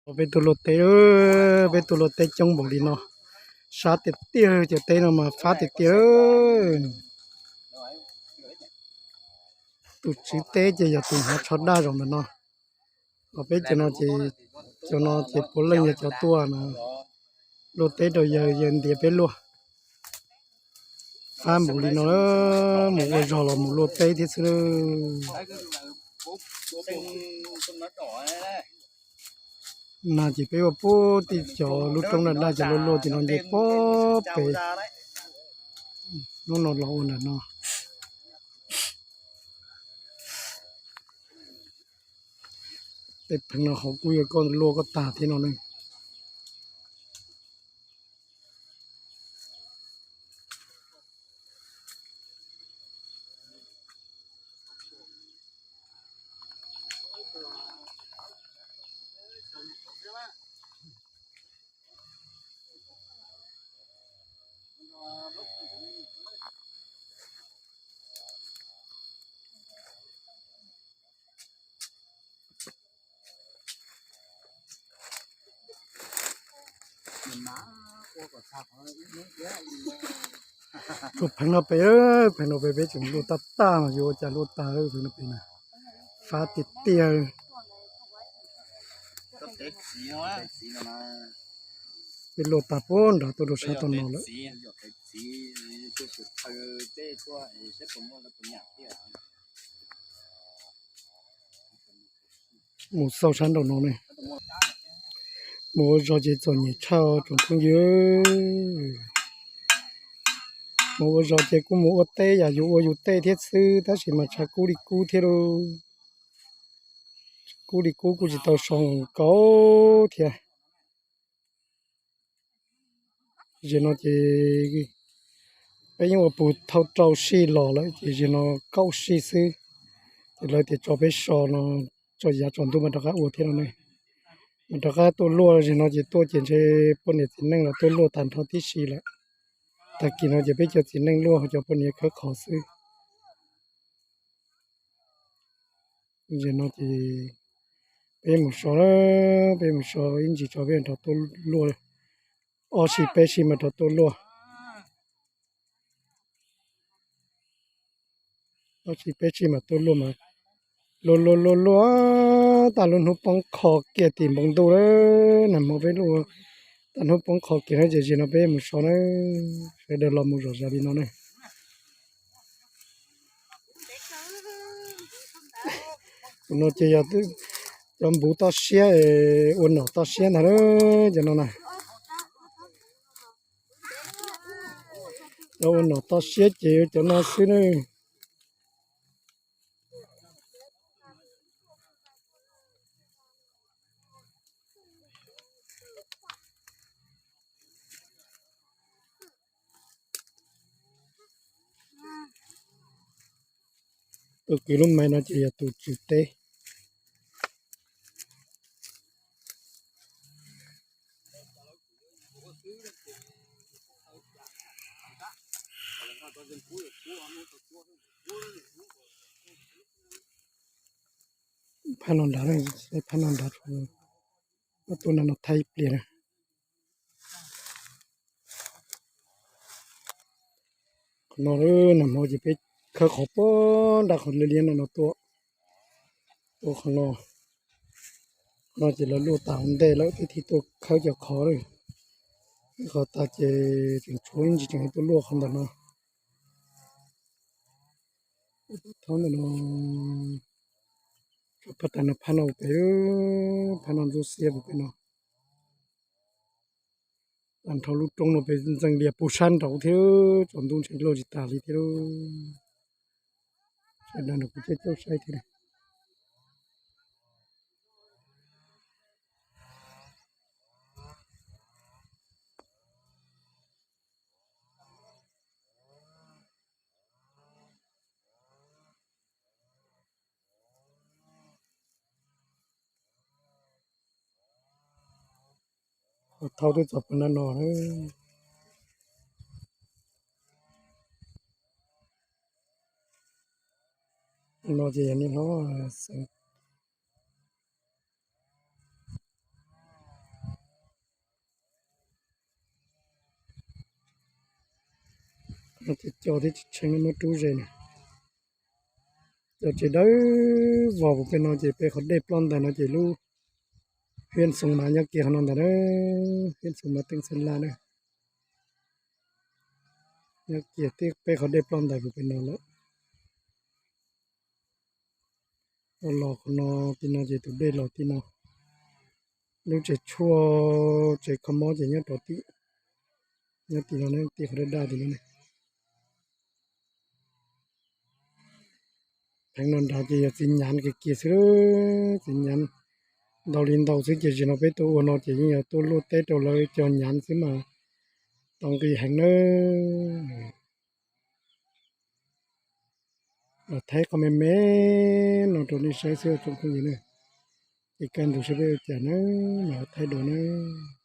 Peb tuaj luaj teb, peb tuaj luaj teb coob npaum li no, sab tiag tiag, cov teb no mas fab tiag tiag. Tus tswv teb ces yog tus hnav tsho daj zaum ntawm no. Ho peb cov no ces, cov no ces puav leej yog cov tuaj luaj teb rau yawg, yawg ntiav peb luaj. Fab npaum li no, mus ua zog los mus luaj teb thiab xwb. No ces peb ua puag tim cov lub roob daj daj, cov luaj luaj tim no nce puag pem. Hnub no los ua ntawm no. Tej pheev no hauv kuj yog koj luaj koj tag thiab no ne. Tsuas pheev no pem, pheev no pem peb tseem luaj tag tag mas yuav ua cas luaj tag, pheev no pem na, fab tiag tiag. Peb luaj tag puag nrad tuaj rau sab tom no lawm. Mus xauj sab nraum no ne. Mus ua zog ces txom nyem tshaj tsoom phooj ywg. Mus ua zog ces kuj mus ua teb yam yus ua yus tej thiab xwb, tab sis mas tshav kub li kub thiab lauj. Kub li kub kuj tsis tau so kauv thiab. Zaum no ces peb yeej ua puag thaum rau sij los lawm ces zaum no kaum sij xwb. Ces lawv tias tso peb so no, tso yav tsaus ntuj mam rov qab ua thiab no ne. Mam rov qab tuaj luaj, zaum no ces tuaj ces ntshe poj niam txiv neej los tuaj luaj tag nrho tib si lawm. Tag kis no ces peb cov txiv neej luaj, ho cov poj niam khawb qhov xwb. Zaum no ces peb mus so, peb mus so ib ntsis tso peb mam rov tuaj luaj. Ob sij peb sij mam rov tuaj luaj. Ob sij peb sij mam tuaj luaj mas luaj luaj luaj luaj tag lub hnub poob qho kiag tim npoo ntuj lawm. Nag hmo peb luaj tag hnub poob qho kiag na, ces zaum no peb mus so na, sawv daws los mus zom zaws li no ne. Tus no ces yog cov npuv toj siab, ua nom toj siab ntag cov no na. Cov ua nom toj siab ces cov no xwb ne. Tus kwv lub mais no ces yog tus tswv teb. Phab no nrad, phab no nrad, tuaj no thaij ib pliag na. Qhov no nag hmo ces peb khawb qhov puag nram qhov liab liab no no tuaj, tuaj qhov no. Qhov no ces lawv luaj tas ua ntej lawm, peb thiaj tuaj khawb cov qhov lawm. Khawb qhov tas ces tseem tshuav ib ntsis tseem tuaj luaj qhov ntawm no. Thaum ntawm no, phab tas no, phab no pem, phab no ntxub xiab pem no. Tag nrho lub roob no peb ntxeev lias puag sab nraud thiab, tsaus ntuj ntshe luaj tsis tas li thiab. Sawv daws no kuv thiaj caum saib thiab. Qhov thauj twb txog puag nram no. No ces yog niaj hlob xeev. Ces co thiab tsis tshee muab rub ze na. Cov tsev dawb vog puv pem no ces pem qhov dej ploj ntais no ces lub hiab Xoom Mav nyob kiag qhov no ntag na, hiab Xoom Mav teej Xeeb Laj na. Nyob kiag tib pem qhov dej ploj ntais puv pem no lawm. Los qhov no, tim no ces tus dej los tim no. Lub tsev tshuaj tsev kho mob ces nyob rau tim, nyob tim no, tim qhov daj daj tim no ne. Theem no nrad ces yog txiv nyav kiag kiag xwb, txiv nyav ntau li ntau xwb ces zaum no peb tuaj ua no ces yeej yog tuaj luaj teb rau lawv cog nyav xwb mas tau nqi heev nawb. Los thaij qhov me me no rau nej saib xwb tsoom phooj ywg na. Ces kaj ntug saib peb ua cas na, los thaij dua nawb.